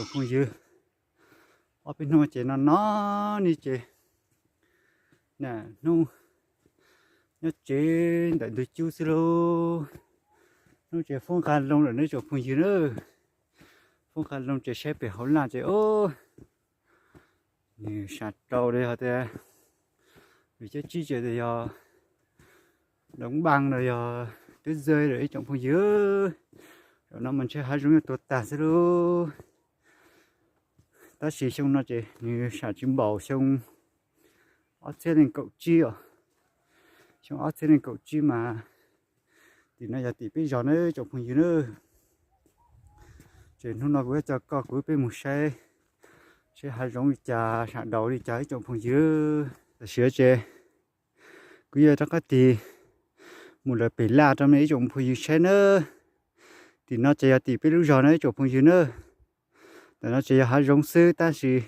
Phooj ywg, ob peb hnub ces no no ne ces, hnub nyob tsev ntawm ntug cub xwb lauj. Hnub ces foob nqa loo lawm ne tsoom phooj ywg na. Foob nqa loo ces saib pem hauv laj ces, o, nws sam rau li ho tias vim cov tsib ces yog doov npaj los yog twb zej lawm ib tsoom phooj ywg. Zaum no mas ntshe hav zoov yuav tuag tag xwb lauj. Tab sis xyoo no ces nws sam tsis npaum xyoo ob txhiab leej kaum tsib os. Xyoo ob txhiab leej kaum tsib mas tim no yog tim peb zos na tsoom phooj ywg na. Ces hnub no kuv yuav coj koj kuv peb mus saib, saib hav zoov li cas, sam daus li cas ib tsoom phooj ywg. Tam sim no ces kuv yuav rov qab tig mus lawm pem laj rau nej ib tsoom phooj ywg saib na. Tim no ces yog tim peb lub zos na ib tsoom phooj ywg na. Ntawm no ces yog hav zoov xwb tab sis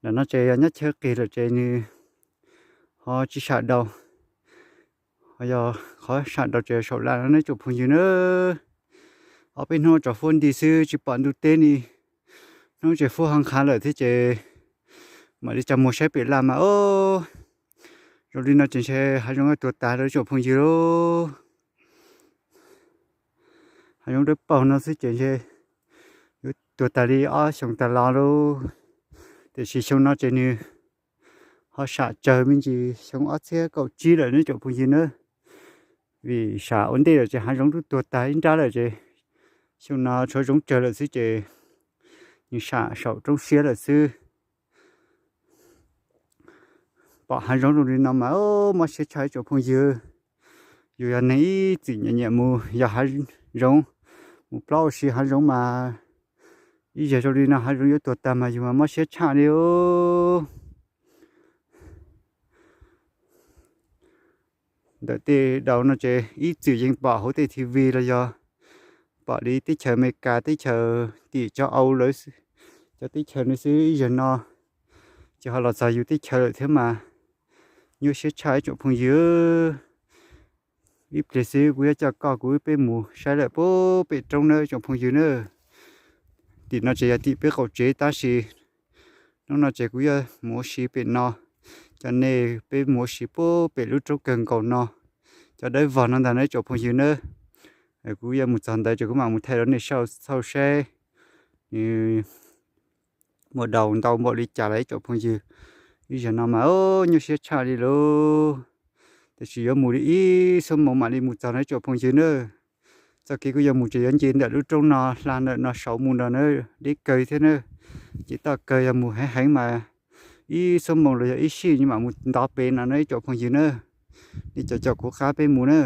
ntawm no ces yog nyob chaw qis lawm ces nws ho tsis sam daus, ho yog qhov sam daus ces saum laj no ne tsoom phooj ywg na. Ob peb hnub tso fuab nti xwb tsis pom ntuj teb ni. Hnub ces fuab ho nqha lawm thiab ces mam li tso mus saib pem laj mas o. Zoo li no ces ntshe hav zoov yuav tuag tag rau tsoom phooj ywg lauj. Hav zoov dawb paug no xwb ces ntshe yuav tuag tag li ob xyoos tag los lauj. Tiam sis xyoo no ces nws ho sam tsawg me ntsis xyoo ob txhiab kaum tsib lawm ne tsoom phooj ywg na. Vim sam ua ntej lawm ces hav zoov twb tuag tag ib nrab lawm ces xyoo no tshuav zoov tsawg lawm xwb ces nws sam saum roob siab lawm xwb. Pom hav zoov zoo li no mas mob siab tshaj ib tsoom phooj ywg. Yus yog neeg ib txwm nyiam nyiam mus yos hav zoov, mus plob ua si hav zoov mas ib yam zoo li no hav zoov yuav tuag tag mas yus mas mob siab tshaj li os. Ntawm tej daus no ces ib txwm yeej pom hauv tej T V los yog pom li teb chaws Amelikas, teb chaws tim cov Au lawv cov teb chaws no xwb, ib yam no ces ho los txog yus teb chaws lawm thiab mas nyuaj siab tshaj ib tsoom phooj ywg. Ib pliag xwb kuv yuav coj koj kuv peb mus saib lawm puag pem roob na ib tsoom phooj ywg na. Tim no ces yog tim peb qaum tsev tab sis hnub no ces kuv yuav mus ua si pem no, coj nej peb mus ua si puag pem lub roob kawg nkaus no, cov dawb vog no ntag na ib tsoom phooj ywg na. Kuv yuav mus txog ntawd ces kuv mam mus thaij rau nej saib, txhawj saib nws muaj daus ntau npaum li cas lawm ib tsoom phooj ywg. Ib zaug no mas nyuaj siab tshaj li lauj. Tiam sis yuav mus li ib xuab moos mam li mus txog na ib tsoom phooj ywg na. Txoj kev kuv yuav mus ces yuav nce ntawm lub roob no hla ntawm no saud mus nrog na, deb kawg thiab na. Ces toj kawg yog mus heev heev mas ib xuab moos los yog ib sij mam mus ntov pem no na ib tsoom phooj ywg na. Nej cov caum kuv qab peb mus na.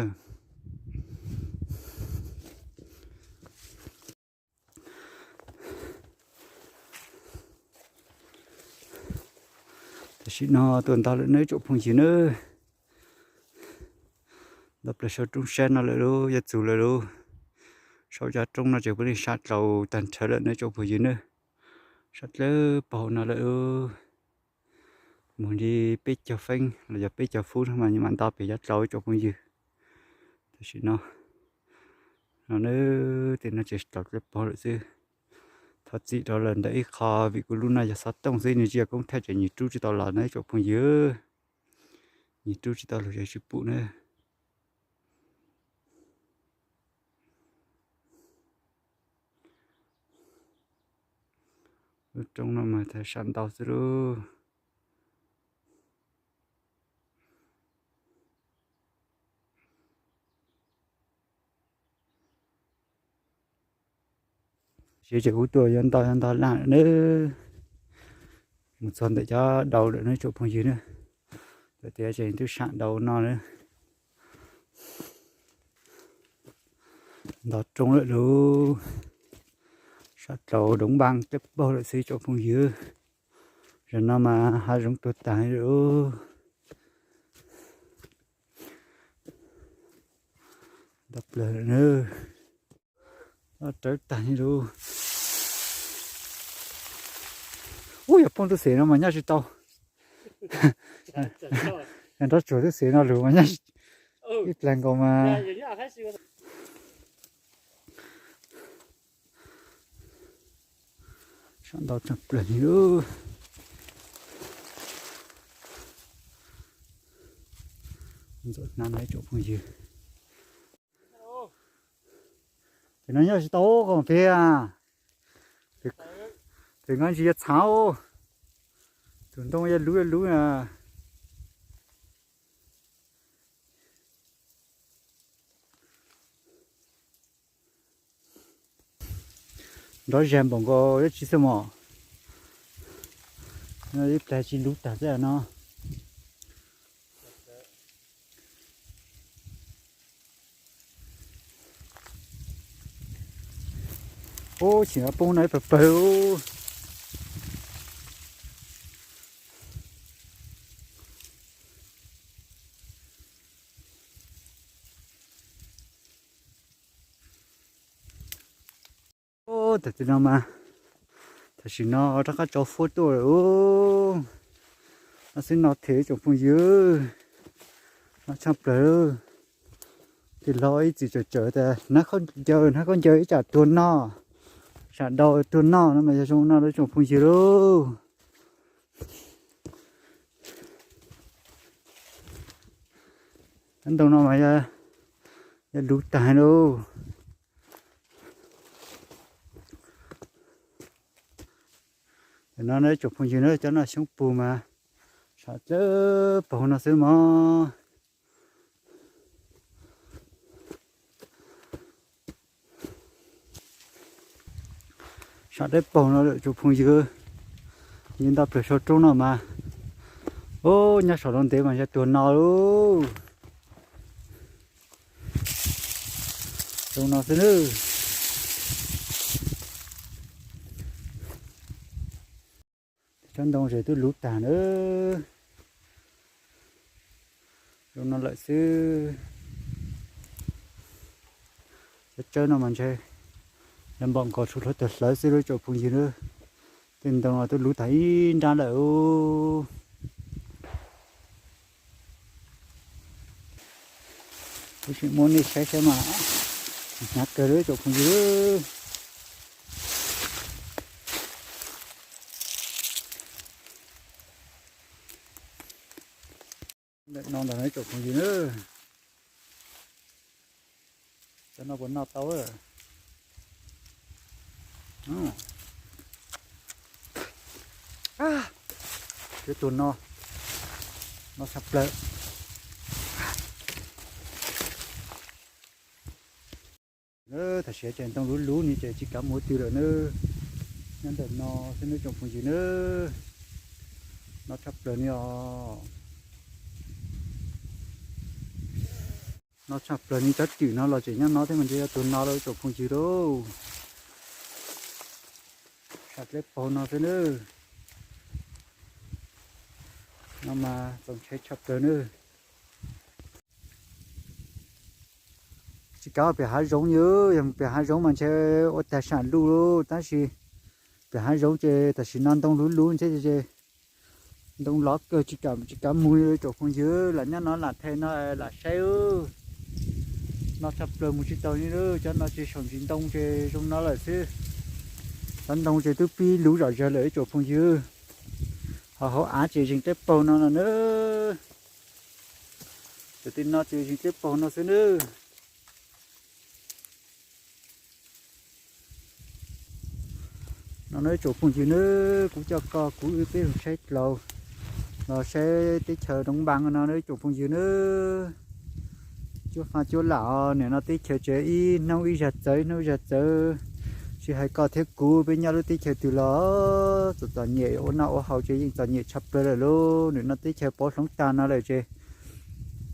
Tam sim no tuaj ntog lawm na ib tsoom phooj ywg na. Ntog plaws saum roob sab no lawm lauj, yuav txug lawm lauj. Saum cov roob no ces puav leej sab dlaus tag nrho lawm na ib tsoom phooj ywg na. Sab dlawb paug no lawm lauj. Mus li peb caug feeb los yog peb caug fub mas mam ntog pem yav dlaus ib tsoom phooj ywg. Tam sim no, no na, tej no ces dlaus dlawb paug lawm xwb. Thov txim rau lawm ntawm ib qho vim kuv lub no yog xov tooj xwb nws tsis yog koob thaij ces nyias rub tsis tau los na ib tsoom phooj ywg. Nyias rub tsis tau los ces tsis pum na. Lub roob no mas sab ntau xwb lauj. Siav ces kuv tuaj yuav ntog yuav ntog laj lawm na. Mus txog ntawm cov daus lawm na ib tsoom phooj ywg na. Tam tias ces twb sam daus no na. Ntog roob lawm lauj. Sab dlaus doov npaj dlawb paug lawm xwb ib tsoom phooj ywg. Zaum no mas hav zoov tuag tag li lauj. Ntog plaws lawm na. Rawv tag li lauj. Ub, yog poob tub xev no mas nyaj tsis tau. Yog nrov tsuag tub xev no lug mas nyaj ib plag nkaus mas. Ntog plaws lawm na. Sab ntau tshaj plaws li lub. Ntxuav hnab no ib tsoom phooj ywg. Ces no nyob tsis tau qhov pem, pem nqa ntsis yuav txhav. Tus ntoo yuav luv yuav luv na. Nrov zag npaum nkaus dab tsi xwb mos. Ib plag tsis luv tag xwb no. Ub, tsis poob no ib pawg pawg. Ub, tam sim no mas, tam sim no rov qab tso fuab tuaj lawm. No xwb no thiab ib tsoom phooj ywg, no tshaj plaws. Tig los ib txwm tsawm tsawm tas hnab khaub ncaws, hnab khaub ncaws ib tsam tuag no, sam daus tuag no no mas yog zoo no lawm ib tsoom phooj ywg lauj. Ntoo no mas yog luv tag lauj. Tam no ib tsoom phooj ywg na, cov no xyoob pug mas sam dlawb paug no xwb mog. Sam dlawb paug no ib tsoom phooj ywg, yog nto plaws saum roob no mas, ub, nyob saum roob ntev mas yog tuag no lauj. Zoo no xwb nawb. Tsob ntoo zes twb luv tag nawb. Zoo no lawm xwb. Cov tsawb no mas ntshe yog npaum nkaus tshuav hluav taws hlawv xwb lauj tsoom phooj ywg nawb. Tej ntoo no twb luv tag ib nrab lawm. Tab sis muab nej saib saib mas, hnyav kawg li tsoom phooj ywg. Ntawm no ntag tsoom phooj ywg na. Cov no puas noj tau? Yuav tuag no, no tshaj plaws. Tam sim ces ntoo luv luv ni ces tsis kav mus ua twg lawm nawb. Nyob ntawm no xwb nawb tsoom phooj ywg nawb. No tshaj plaws ni os. No tshaj plaws ni, cov twm no los tseem nyob no thiab mas ntshe yog tus no lawm tsoom phooj ywg lauj. Sam dlawb paug no xwb nawb. No mas txaus ntshai tshaj plaws nawb. Tsis kav pem hav zoov, yog mus pem hav zoov mas ntshe ua tag sam luj lauj, tab sis pem hav zoov ces tam sim no ntoo luv luv thiab ces ntoo lov kawg tsis kav, tsis kav mus li tsoom phooj ywg. Lam nyob no lam them no lam saib. No tshaj plaws mus tsis tau li lauj, cov no ces saum ntsis ntoo ces zoo no lawm xwb. Cov ntoo ces twb pib luv zom zaws lawm ib tsoom phooj ywg. Ho hauv av ces zeeg dlawb paug no no nawb. Cov tim no ces zeeg dlawb paug no xwb nawb. No nawb ib tsoom phooj ywg nawb, kuv coj koj kuv wb peb los saib dlau, los saib teb chaws Doov Npas no nawb ib tsoom phooj ywg nawb. Cuab faj cuab lam os, nim no teb chaws tsev ib hnub ib zag txawv, ib hnub ib zag txawv. Tsis hais koj thiab kuv peb nyob lub teb chaws twg los txom txom nyem, ua noj ua haus ces yeej txom nyem tshaj plaws lawm lauj. Nim no teb chaws pov hloov tag no lawm ces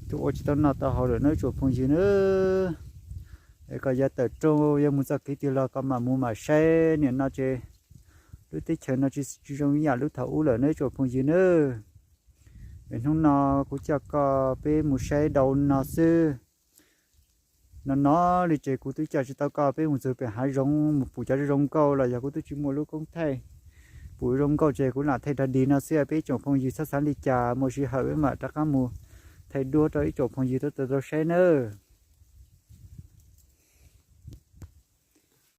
tus ua tsis tau noj tau haus lawm nawb ib tsoom phooj ywg nawb. Es koj yuav tawm rooj yuav mus txoj kev twg los koj mam mus mam saib, nim no ces lub teb chaws no tsis zoo ib yam lub thaum ub lawm nawb ib tsoom phooj ywg nawb. Es hnub no kuv coj koj peb mus saib dau no xwb. No no li ces kuv twb coj tsis tau koj peb mus txog pem hav zoov mus pum cov zoo nkauj los yog kuv twb tsis muaj lub koob thaij pum zoo nkauj ces kuv lam thaij dog dig no xwb, peb ib tsoom phooj ywg txhob xav li cas, muaj sij hawm peb mam rov qab mus thaij duab rau ib tsoom phooj ywg tau tau saib nawb.